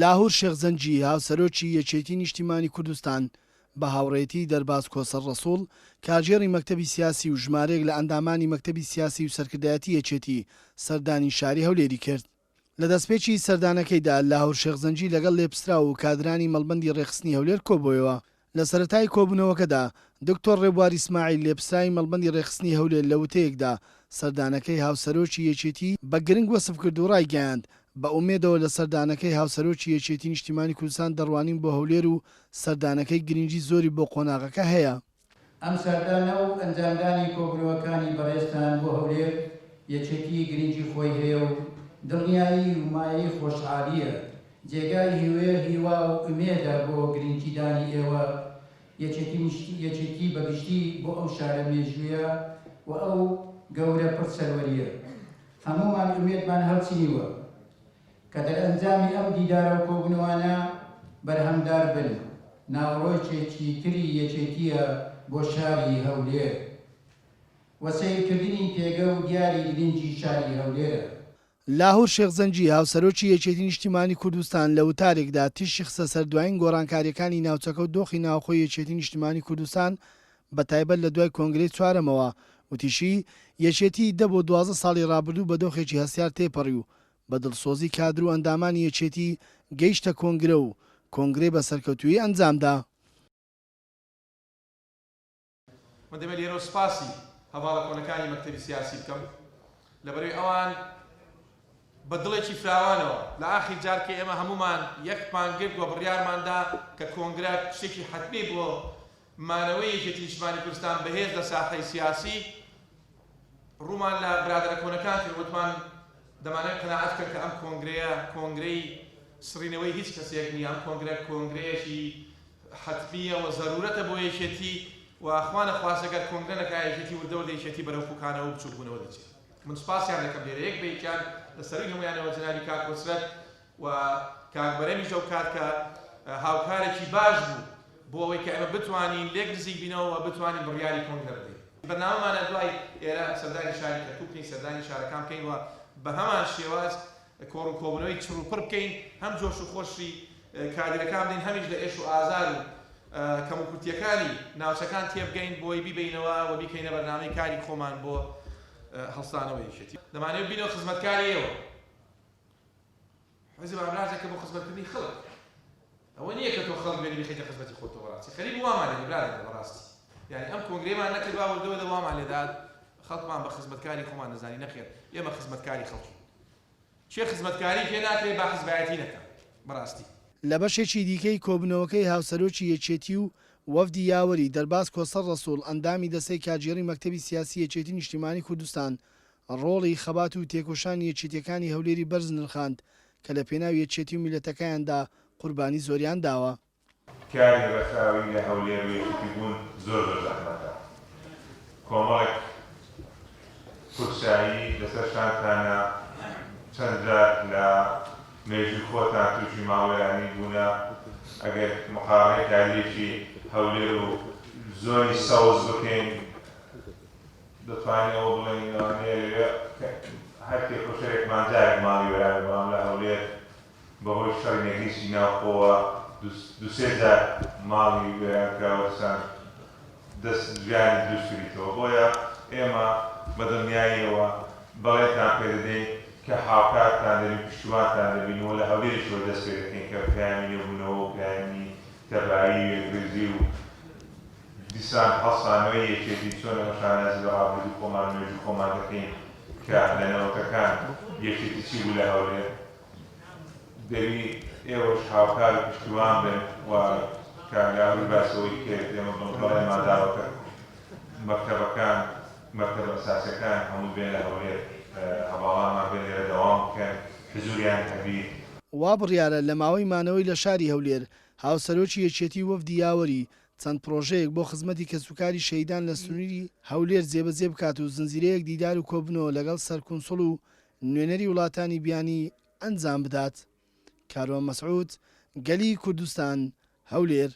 لاهور شێخ جەنگی، هاوسەرۆکی یەکێتی نیشتیمانی کوردستان، بە هاوڕێیەتی دەرباز کۆسەر ڕەسوڵ، کارگێڕی مەکتەبی سیاسی و ژمارەیەک لە ئەندامانی مەکتەبی سیاسی و سەرکردایەتی یەکێتی، سەردانی شاری هەولێری کرد. لە دەستپێکی سەردانەکەیدا، لاهور شێخ جەنگی لەگەڵ لێپسراو و کادرانی مەڵبەندی ڕێکخستنی هەولێر کۆبۆیەوە. لە سەرەتای کۆبوونەوەکەدا، دکتۆر ڕێبوار ئیسماعیل لێپسراوی مەڵبەندی ڕێکخستنی هەولێر لە وتەیەکدا سەردانەکەی هاوسەرۆکی یەکێتی بە گرنگ وەسف کرد و ڕایگەیاند، بە ئومێدەوە لە سەردانەکەی هاوسەرۆکی یەکێتی نیشتیمانی کوردستان دەڕوانین بۆ هەولێر و سەردانەکەی گرنگی زۆری بۆ قۆناغەکە هەیە. ئەم سەردانە و ئەنجامدانی کۆبوونەوەکانی بەڕێزتان بۆ هەولێر یەکێتی گرنگی خۆی هەیە و دڵنیایی و مایەی خۆشحالییە، جێگای هیوێ هیوا و ئومێدە بۆ گرنگیدانی ئێوە یەکێتی یەکێتی بە گشتی بۆ ئەو شارە مێژوویە و ئەو گەورە پڕ سەروەرییە. هەموومان ئومێدمان هەڵچنیوە کە دەرئەنجامی ئەم دیدارە و کۆبوونەوانە بەرهەمدار بن، ناوەڕۆکێکی تری یەکێتییە بۆ شاری هەولێر و سەیرکردنی پێگە و دیاری گرنگی شاری هەولێرە. لاهور شێخ جەنگی، هاوسەرۆکی یەکێتی نیشتیمانی کوردستان لە وتارێکدا تیشکی خستە سەر دوایین گۆڕانکارییەکانی ناوچەکە و دۆخی ناوخۆی یەکێتی نیشتیمانی کوردستان بە تایبەت لە دوای کۆنگرەی چوارەمەوە، وتیشی، یەکێتی دە بۆ 12 ساڵی ڕابردوو بە دۆخێکی هەستیار تێپەڕی و بە دڵسۆزی کادر و ئەندامانی یەکێتی گەیشتە کۆنگرە و کۆنگرەی بە سەرکەوتوویی ئەنجامدا. من دەمێ لێرەوە سوپاسی هەڤاڵە کۆنەکانی مەکتەبی سیاسی بکەم لەبەرەوەی ئەوان بە دڵێکی فراوانەوە لە ئاخیر جار کە ئێمە هەموومان یەکمان گرت و بڕیارمان دا کە کۆنگرە شتێکی حەتمی بۆ مانەوەی یەکێتی نیشتمانی کوردستان بەهێز لە ساحەی سیاسی ڕوومان لە برادەرە کۆنەکان کرد وتمان دەمانەوێت قەناعەت بکەن کە ئەم کۆنگرەیە کۆنگرەی سڕینەوەی هیچ کەسێک نییە ئەم کۆنگرە کۆنگرەیەکی حەتمییە و زەرورەتە بۆ یەکێتی و خوا نەخواستە گەر کۆنگرە نەکا یەکێتی وردە وردە یەکێتی بەرەو پوکانەوە و بچوکبوونەوە دەچێت. من سوپاسیان دەکەم لێرە یەک بە یەکیان لە سەرووی هەموویانەوە جەنابی کاک کۆسرەت و کاک بەرەمیش ئەو کات کە هاوکارێکی باش بوو بۆ ئەوەی کە ئێمە بتوانین لێک نزیک بینەوە و بتوانین بڕیاری کۆنگرە بدەین. بەرنامەمانە دوای ئێرە سەردانی شاری کەرکوک بکەین، سەردانی شارەکان بکەین و بەهەمان شێواز کۆڕ و کۆبوونەوەی چڕ و پڕ بکەین، هەم جۆش و خۆشی کادیرەکان بدەین، هەمیش لە ئێش و ئازار و کەموکورتییەکانی ناوچەکان تێبگەین بۆی بیبەینەوە و بیکەینە بەرنامەی کاری خۆمان بۆ هەڵسانەوەی یەکێتی. دەمانەوێت ببینەوە خزمەتکاری ئێوە. حیزب ئامرازێکە بۆ خزمەتکردنی خەڵک. ئەوە نییە کە تۆ خەڵک بێنی بیخەیتە خزمەتی خۆتەوە بەڕاستی خەریک بوو وامان لێدێ برادەرە بەڕاستی یانی ئەم کۆنگرەیەمان نەکردبا وردە وردە وامان لێدات خەڵکمان بە خزمەتکاری خۆمان دەزانی نەخێر ئێمە خزمەتکاری خەڵکین کێ خزمەتکاری پێ ناکرێ با حزبایەتی نەکا بەڕاستی. لە بەشێکی دیکەی کۆبوونەوەکەی هاوسەرۆکی یەکێتی و وەفدی یاوەری، دەرباز کۆسەر ڕەسوڵ، ئەندامی دەستەی کارگێڕی مەکتەبی سیاسی یەکێتی نیشتیمانی کوردستان، ڕۆڵی خەبات و تێکۆشانی یەکێتیەکانی هەولێری بەرز نرخاند کە لە پێناو یەکێتی و میللەتەکەیاندا قوربانی زۆریان داوە. کاری ڕێکخراوی لە هەولێر و یەکێتی بوون زۆر زۆر زەحمەتە. کۆمەڵێک قورسایی لەسەر شانتانە، چەند جار لە مێژووی خۆتان تووشی ماڵوێرانی بوونە، ئەگەر مقارنەی کادرێکی هەولێر و زۆنی سەوز بکەین، دەتوانین ئەوە بڵێین لەوانەیە لەوێ هەر تێکۆشەرێکمان جارێک ماڵی وێران بێت، بەڵام لە هەولێر بەهۆی شەڕی نەگریسی ناوخۆوە دوو سێ جار ماڵی وێران کراوە دیسان دەست ژیانی دروست کردیتەوە. بۆیە ئێمە بە دڵنیاییەوە بەڵێنتان پێ دەدەین کە هاوکارتان دەبین، پشتیوانتان دەبین و لە هەولێریشەوە دەست پێ دەکەین کە پەیامی نوێبوونەوە و پەیامی تەبایی و یەکڕیزی و دیسان هەڵسانەوەی یەکێتی چۆن ئێمە شانازی بە ڕابردووی خۆمان و مێژووی خۆمان دەکەین کە لە نەوەتەکان یەکێتی چی بوو لە هەولێر دەبی ئێوەش هاوکار و پشتیوان بن و کاک لاهوری باسی ئەوەی کرد ئێمە بەڵێنمان داوە کە مەکتەبەکان مەکتەبە ئەساسیەکان هەمووی بێن لە هەولێر هەڤاڵانمان بێن لێرە دەوام بکەن حزوریان هەبی. وا بڕیارە لە ماوەی مانەوەی لە شاری هەولێر، هاوسەرۆکی یەکێتی و وەفدی یاوەری، چەند پڕۆژەیەک بۆ خزمەتی کەسوکاری شەهیدان لە سنووری هەولێر جێبەجێ بکات و زنجیرەیەک دیدار و کۆبوونەوە لەگەڵ سەرکونسوڵ و نوێنەری وڵاتانی بیانی ئەنجام بدات. کاروان مەسعود، گەلی کوردستان، هەولێر.